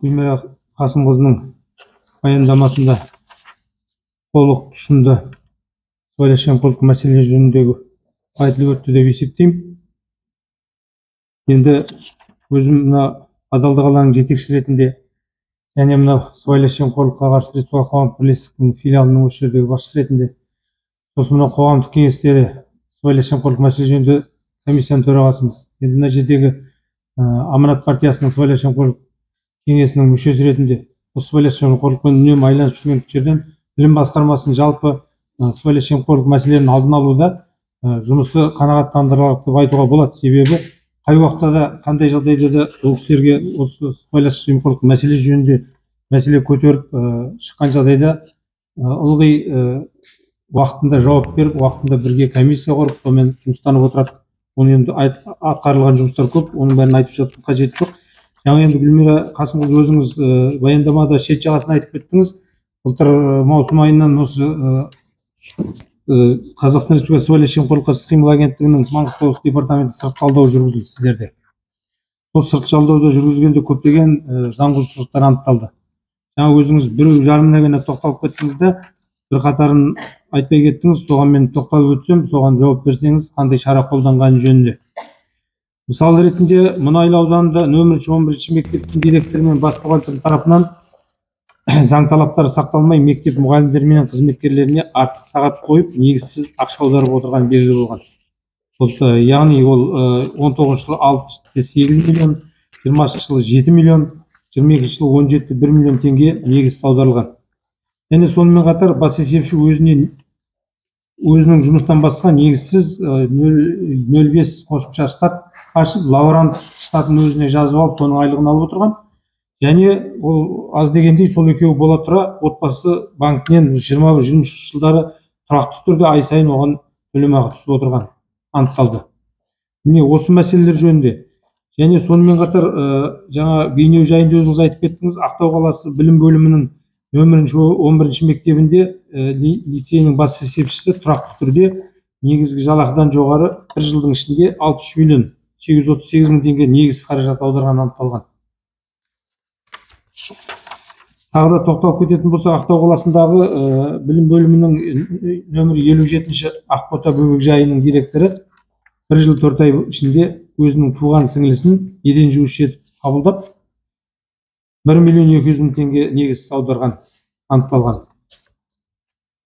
Гүлмира Қасымқызының баяндамасында толық тұшымды сыбайлас жемқорлық мәселелері жөніндегі айтылып өтті деп есептеймін. Енді өзім мына адалдық алаңының жетекшісі ретінде және мына сыбайлас жемқорлыққа қарсы республикалық қоғамдық бірлестіктің филиалының осы жердегі басшысы ретінде, сосын мына қоғамдық кеңесте сыбайлас жемқорлық мәселесі жөнінде комиссияның төрағасымыз. Енді мына жердегі Аманат партиясының сыбайлас жемқорлық кеңесінің мүшесі ретінде осы сыбайлас жемқорлықпен үнемі айланысып жүрген жерден білім басқармасының жалпы сыбайлас жемқорлық мәселелерін алдын алуда жұмысы қанағаттандырарлық деп айтуға болады. Себебі қай уақытта да, қандай жағдайда да ол кісілерге осы сыбайлас жемқорлық мәселе жөнінде мәселе көтеріп шыққан жағдайда ылғи уақытында жауап беріп, уақытында бірге комиссия құрып, сонымен жұмыстанып отырады. Оны енді атқарылған жұмыстар көп, оның бәрін айтып жатудың қажеті жоқ. Жаңа енді Гүлмира Қасымқызы өзіңіз баяндамада шет жағасын айтып кеттіңіз. Былтыр маусым айынан осы Қазақстан Республикасы сыбайлас жемқорлыққа іс-қимыл агенттігінің Маңғыстау облыстық департаменті сырт талдау жүргізілді сіздерде. Сол сырт талдауды жүргізгенде көптеген заң бұзушылықтар анықталды. Жаңа өзіңіз бір жарымына ғана тоқталып кеттіңіз де, бір қатарын айтпай кеттіңіз, соған мен тоқталып өтсем, соған жауап берсеңіз, қандай шара қолданғаны жөнінде. Мысал ретінде Мұнайлы ауданында нөмірі 11 мектептің директоры мен бас бухгалтер тарапынан заң талаптары сақталмай мектеп мұғалімдері мен қызметкерлеріне артық сағат қойып, негізсіз ақша аударып отырған белгілі болған. Яғни ол 19 жылы 6,8 миллион, 20 жылы 7 миллион, 22 жылы 17,1 миллион теңге негізсіз аударылған. Және сонымен қатар бас есепші өзінің жұмыстан басқа негізсіз 0,05 қосымша штат ашып, лаборант штатын өзіне жазып алып, соның айлығын алып отырған. Және ол аз дегендей сол екеуі бола тұра отбасы банкінен 21-23 жылдары тұрақты түрде ай сайын оған төлемақы түсіп отырған анықталды. Міне осы мәселелер жөнінде. Және сонымен қатар жаңа Бейнеу жайында өзіңіз айтып кеттіңіз, Ақтау қаласы білім бөлімінің нөмірінші 11 мектебінде лицейінің бас есепшісі тұрақты түрде негізгі жалақыдан жоғары бір жылдың ішінде 63 миллион 838 мың теңге негізсіз қаражат аударған анықталған. Тағы да тоқталып кететін болса, Ақтау қаласындағы білім бөлімінің нөмірі 57-ші Ақбота бөбекжайының директоры бір жыл 4 ай ішінде өзінің туған сіңлісін еден жуушы етіп қабылдап, 1 миллион 200 мың теңге негізсіз аударған анықталған.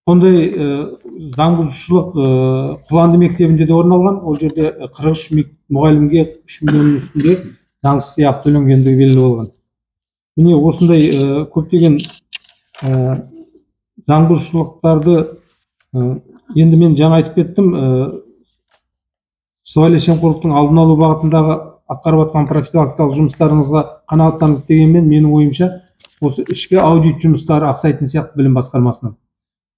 Сондай заң бұзушылық Құланды мектебінде де орын алған. Ол жерде 43 мұғалімге 3 миллионның үстінде заңсыз сыйақы төленгендігі белгілі болған. Міне осындай көптеген заң бұзушылықтарды енді мен жаңа айтып кеттім. Сыбайлас жемқорлықтың алдын алу бағытындағы атқарып жатқан профилактикалық жұмыстарыңызға қанағаттандық дегенмен, менің ойымша осы ішкі аудит жұмыстары ақсайтын сияқты білім басқармасының.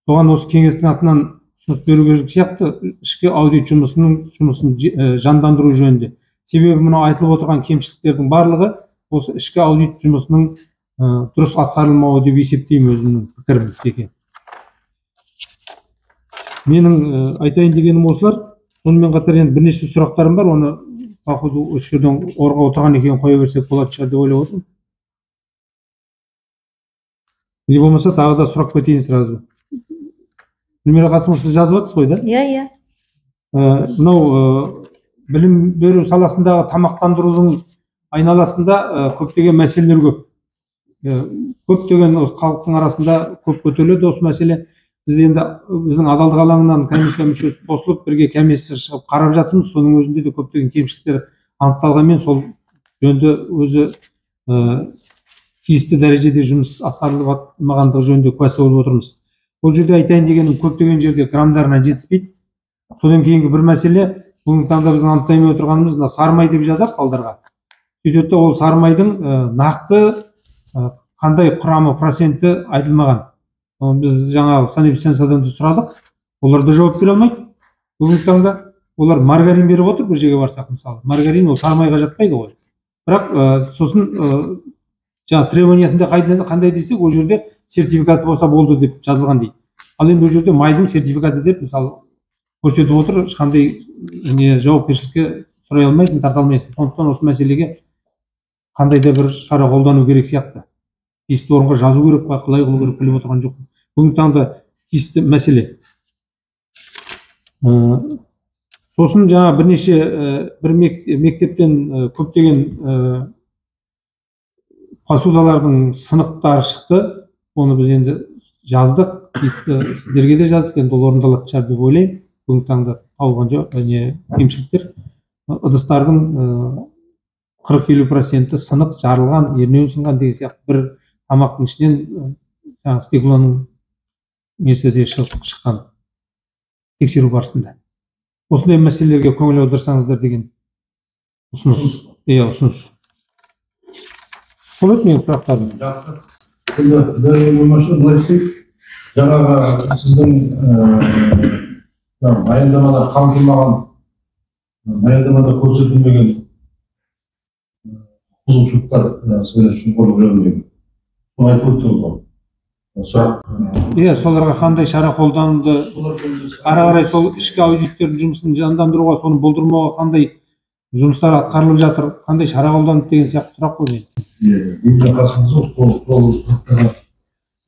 Соған осы кеңестің атынан ұсыныс беру керек сияқты ішкі аудит жұмысын жандандыру жөнінде. Себебі мынау айтылып отырған кемшіліктердің барлығы осы ішкі аудит жұмысының дұрыс атқарылмауы деп есептеймін, өзімнің пікірім жеке. Менің айтайын дегенім осылар. Сонымен қатар енді бірнеше сұрақтарым бар, оны по ходу осы жерден орға отырған екен қоя берсек болатын шығар деп ойлап отырмын. Не болмаса тағы да сұрақ кетейін сразу. Гүлмира Қасымовна, сіз жазып жатсыз ғой да? Иә, иә. Мынау білім беру саласындағы тамақтандырудың айналасында көптеген мәселелер көп. Көптеген осы халықтың арасында көп көтеріледі осы мәселе. Біз енді біздің адалдық алаңынан комиссия мүшесі қосылып, бірге комиссия шығып қарап жатырмыз. Соның өзінде де көптеген кемшіліктер анықталғанмен сол жөнінде өзі тиісті дәрежеде жұмыс атқарылмағандығы жөнінде куәсі болып отырмыз. Ол жерде айтайын дегенім, көптеген жерде граммдарына жетіспейді. Содан кейінгі бір мәселе, бүгінгі таңда біздің анықтаймай отырғанымыз мына сары май деп жазады балдарға. Сөйтеді, ол сары майдың нақты қандай құрамы проценті айтылмаған. Біз жаңағы санэпидстанциядан да сұрадық, олар да жауап бере алмайды. Бүгінгі таңда олар маргарин беріп отыр, бір жерге барсақ мысалы. Маргарин ол сары майға жатпайды ғой. Бірақ сосын жаңа требованиясында қандай десек, ол жерде сертификаты болса болды деп жазылған дейді. Ал енді ол жерде майдың сертификаты деп мысалы көрсетіп отыр, ешқандай не жауапкершілікке сұрай алмайсың, тарта алмайсың. Сондықтан осы мәселеге қандай да бір шара қолдану керек сияқты. Тиісті орынға жазу керек па, қалай қылу керек біліп отырған жоқпын. Бүгінгі таңда тиісті мәселе. Сосын жаңа бірнеше бір мектептен көптеген посудалардың сынықтары шықты. Оны біз енді жаздық, тиісті сіздерге де жаздық, енді ол орындалатын шығар деп ойлаймын. Бүгінгі таңда табылған жоқ, және кемшіліктер. Ыдыстардың 40-50% сынық, жарылған, ернеуі сынған деген сияқты бір тамақтың ішінен жаңағы стеклоның несі де шыққан тексеру барысында. Осындай мәселелерге көңіл аударсаңыздар деген ұсыныс. Иә, ұсыныс. Сол еді менің сұрақтарым. Жақсы. Енді дәл болмашы былай істейік. Жаңағы сіздің баяндамада қамтылмаған, баяндамада көрсетілмеген бұзушылықтар сыбайлас жемқорлық жөніндегі. Соны айтып өттіңіз ғой. Сұрақ. Иә, соларға қандай шара қолданылды? Ары қарай сол ішкі аудиттердің жұмысын жандандыруға, соны болдырмауға қандай жұмыстар атқарылып жатыр, қандай шара қолданылды деген сияқты сұрақ қой мен. Иә, ең жақсысы сол сұрақтарға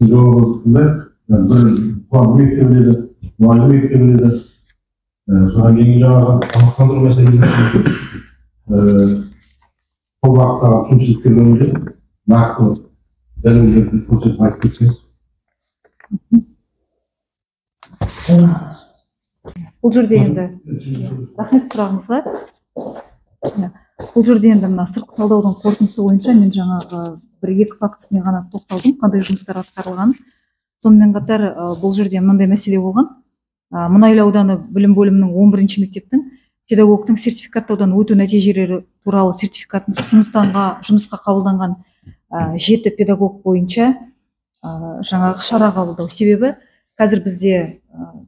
жауап тыңдайық. Бір план мектеп еді, мұғалім мектеп еді. Содан кейін жаңағы тамақтандыру мәселесі, сол бағыттағы кемшіліктер бойынша нақты дәлелдерді көрсетіп айтып кетсеңіз. Бұл жерде енді рахмет сұрағыңызға. Бұл жерде енді мына сыртқы талдаудың қорытындысы бойынша мен жаңағы бір-екі фактісіне ғана тоқталдым, қандай жұмыстар атқарылғанын. Сонымен қатар бұл жерде мынандай мәселе болған. Мұнайлы ауданы білім бөлімінің 11-ші мектептің педагогтың сертификаттаудан өту нәтижелері туралы сертификатын жұмысқа қабылданған 7 педагог бойынша жаңағы шара қабылдау. Себебі қазір бізде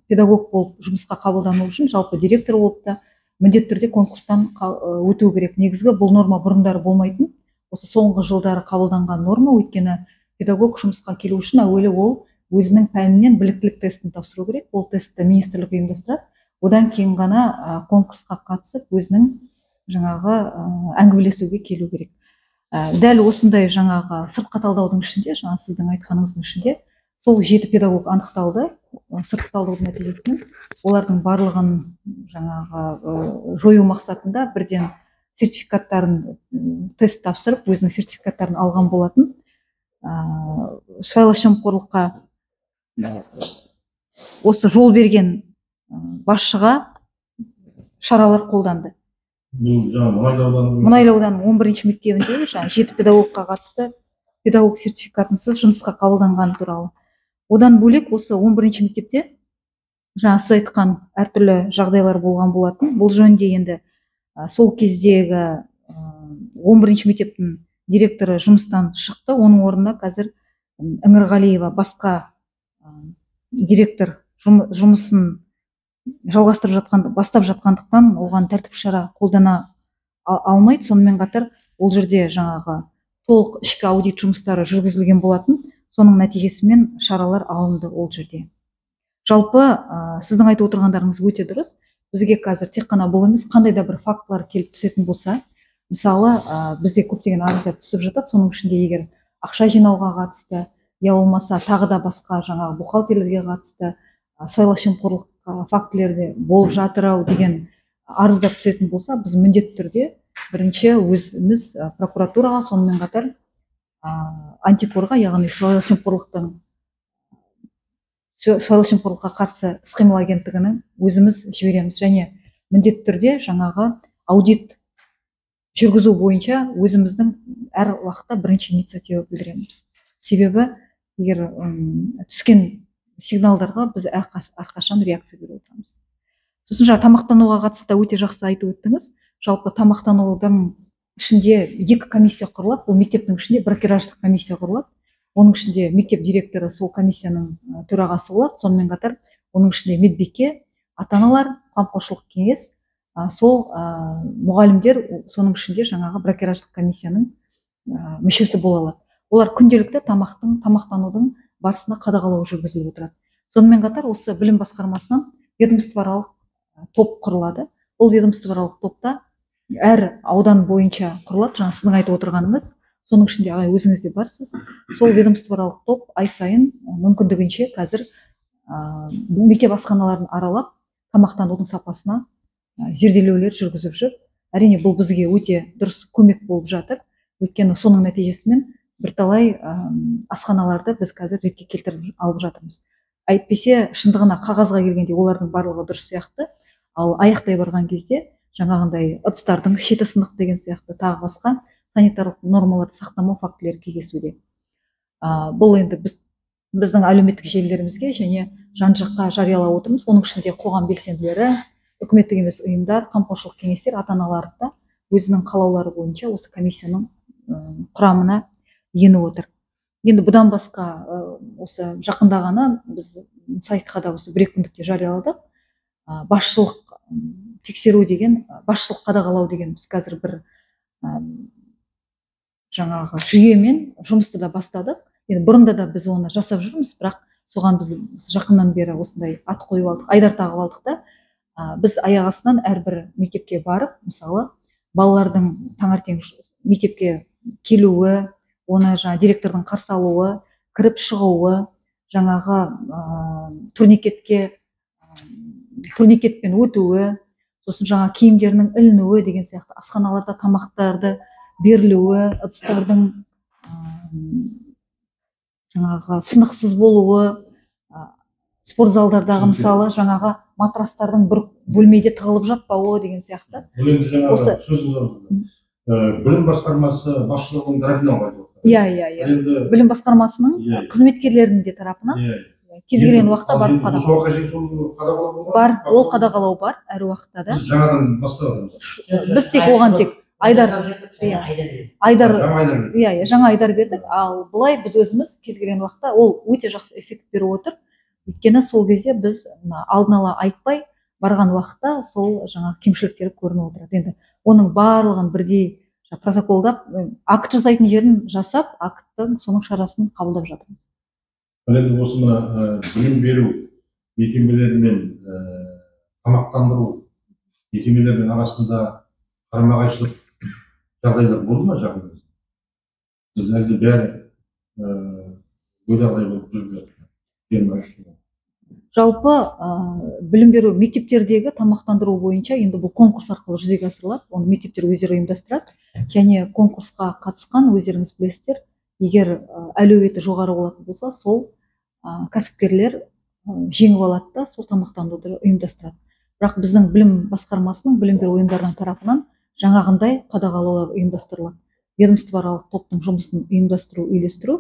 педагог болып жұмысқа қабылдану үшін жалпы директор болып та міндетті түрде конкурстан өту керек. Негізгі бұл норма бұрындары болмайтын. Осы соңғы жылдары қабылданған норма, өйткені педагог жұмысқа келу үшін әуелі ол өзінің пәнінен біліктілік тестін тапсыру керек. Ол тестті министрлік ұйымдастырады. Одан кейін ғана конкурсқа қатысып өзінің жаңағы әңгімелесуге келу керек. Дәл осындай жаңағы сыртқы талдаудың ішінде, жаңа сіздің айтқаныңыздың ішінде сол 7 педагог анықталды. Сыртқы талдаудың нәтижесімен олардың барлығын жаңағы жою мақсатында бірден сертификаттарын тест тапсырып, өзінің сертификаттарын алған болатын. Сыбайлас жемқорлыққа осы жол берген басшыға шаралар қолданды. Мұнайлы ауданының 11-ші мектебінде жаңа 7 педагогқа қатысты педагог сертификатынсыз жұмысқа қабылданғаны туралы. Одан бөлек осы 11-ші мектепте жаңа сіз айтқан әртүрлі жағдайлар болған болатын. Бұл жөнінде енді сол кездегі 11-ші мектептің директоры жұмыстан шықты. Оның орнына қазір Іңірғалиева басқа директор жұмысын жалғастырып жатқан, бастап жатқандықтан оған тәртіп шара қолдана алмайды. Сонымен қатар ол жерде жаңағы толық ішкі аудит жұмыстары жүргізілген болатын. Соның нәтижесімен шаралар алынды ол жерде. Жалпы сіздің айтып отырғандарыңыз өте дұрыс. Бізге қазір тек қана бұл емес, қандай да бір фактылар келіп түсетін болса, мысалы, бізде көптеген арыздар түсіп жатады. Соның ішінде егер ақша жинауға қатысты, я болмаса тағы да басқа жаңағы бухгалтерлерге қатысты сыбайлас жемқорлық фактілері болып жатыр ау деген арыздар түсетін болса, біз міндетті түрде бірінші өзіміз прокуратураға, сонымен қатар антикорға, яғни сыбайлас жемқорлыққа қарсы іс-қимыл агенттігінің өзіміз жібереміз. Және міндетті түрде жаңағы аудит жүргізу бойынша өзіміздің әр уақытта бірінші инициатива білдіреміз. Себебі егер түскен сигналдарға біз әрқашан реакция беріп отырамыз. Сосын жаңа тамақтануға қатысты өте жақсы айтып өттіңіз. Жалпы тамақтанудың ішінде 2 комиссия құрылады. Бұл мектептің ішінде бракераждық комиссия құрылады. Оның ішінде мектеп директоры сол комиссияның төрағасы болады. Сонымен қатар оның ішінде медбике, ата-аналар, қамқоршылық кеңес, сол мұғалімдер, соның ішінде жаңағы бракераждық комиссияның мүшесі бола алады. Олар күнделікті тамақтанудың барысына қадағалау жүргізіліп отырады. Сонымен қатар осы білім басқармасынан ведомствоаралық топ құрылады. Ол ведомствоаралық топта әр аудан бойынша құрылады. Жаңа сіздің айтып отырғаныңыз, Соның ішінде ағай өзіңіз де барсыз. Сол ведомствоаралық топ ай сайын мүмкіндігінше қазір мектеп асханаларын аралап, тамақтанудың сапасына зерделеулер жүргізіп жүр. Әрине, бұл бізге өте дұрыс көмек болып жатыр. Өйткені соның нәтижесімен бірталай асханаларды біз қазір ретке келтіріп алып жатырмыз. Әйтпесе, шындығына қағазға келгенде олардың барлығы дұрыс сияқты, ал аяқтай барған кезде жаңағындай ыдыстардың шеті сынық деген сияқты тағы басқа санитарлық нормаларды сақтамау фактілері кездесуде. Бұл енді біздің әлеуметтік желілерімізге және жан-жаққа жариялап отырмыз. Оның ішінде қоғам белсенділері, үкіметтік емес ұйымдар, қамқоршылық кеңестер, ата-аналар да өзінің қалаулары бойынша осы комиссияның құрамына еніп отыр. Енді бұдан басқа осы жақында ғана біз сайтқа да осы бір екі күндікте жарияладық. Басшылық тексеру деген, басшылық қадағалау деген біз қазір бір жаңағы жүйемен жұмысты да бастадық. Енді бұрында да біз оны жасап жүрміз, бірақ соған біз жақыннан бері осындай ат қойып алдық, айдар тағып алдық та. Біз аяқ астынан әрбір мектепке барып, мысалы, балалардың таңертең мектепке келуі, оны жаңа директордың қарсы алуы, кіріп шығуы, жаңағы турникетпен өтуі, сосын жаңа киімдерінің ілінуі деген сияқты, асханаларда тамақтарды берілуі, ыдыстардың жаңағы сынықсыз болуы, спортзалдардағы мысалы жаңағы матрастардың бір бөлмеде тығылып жатпауы деген сияқты. Бұл енді жаңағы сөзіңіз білім басқармасы басшылығының тарапынан айтып отыр. Иә, иә, иә. Білім басқармасының қызметкерлерінің де тарапынан кез келген уақытта барып қадағалау бар, ол қадағалау бар әр уақытта да. Біз жаңадан бастап жатырмыз. Біз тек оған тек айдар, айдар, иә, жаңа айдар бердік. Ал былай біз өзіміз кез келген уақытта ол өте жақсы эффект беріп отыр. Өйткені сол кезде біз алдын ала айтпай барған уақытта сол жаңа кемшіліктер көрініп отырады. Енді оның барлығын бірдей протоколдап, акт жасайтын жерін жасап, акттың соның шарасын қабылдап жатырмыз. Ал енді осы мына білім беру мекемелері мен тамақтандыру мекемелерінің арасында қарама-қайшылық жағдайлар болды ма жақында? Әлде бәрі ойдағыдай болып жүріп жатыр? Жалпы білім беру мектептердегі тамақтандыру бойынша енді бұл конкурс арқылы жүзеге асырылады. Оны мектептер өздері ұйымдастырады және конкурсқа қатысқан өздеріңіз білесіздер, егер әлеуеті жоғары болатын болса, сол кәсіпкерлер жеңіп алады да сол тамақтандыруды ұйымдастырады. Бірақ біздің білім басқармасының, білім беру ұйымдарының тарапынан жаңағындай қадағалаулар ұйымдастырылады. Ведомствоаралық топтың жұмысын ұйымдастыру, үйлестіру,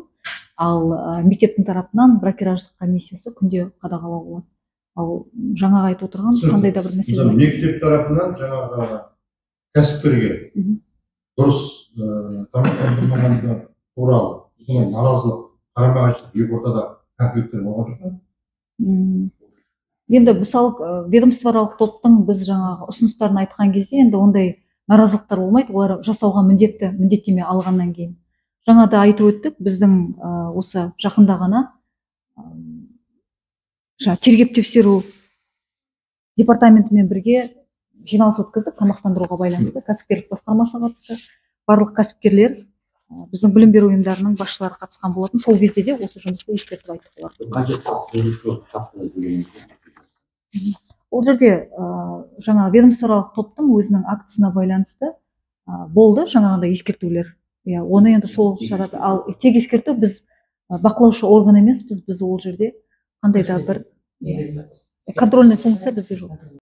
ал мектептің тарапынан бракераждық комиссиясы күнде қадағалау болады. Ал жаңағы айтып отырған қандай да бір мәселе. Мектеп тарапынан жаңағы кәсіпкерге дұрыс тамақтандырмағаны туралы наразылық, қарама-қайшылық екі ортада конфликттер болған жоқ па? Енді мысалы ведомствоаралық топтың біз жаңағы ұсыныстарын айтқан кезде енді ондай наразылықтар болмайды, олар жасауға міндетті міндеттеме алғаннан кейін. Жаңа да айтып өттік, біздің осы жақында ғана тергеп тексеру департаментімен бірге жиналыс өткіздік тамақтандыруға байланысты, кәсіпкерлік басқармасы қатысты, барлық кәсіпкерлер, біздің білім беру ұйымдарының басшылары қатысқан болатын. Сол кезде де осы жұмысты ескертіп айттық оларға. Ол жерде жаңа ведомствоаралық топтың өзінің актісіне байланысты болды жаңағындай ескертулер. Иә, оны енді сол шарада, ал тек ескерту, біз бақылаушы орган емеспіз, біз ол жерде қандай да бір контрольный функция бізде жоқ.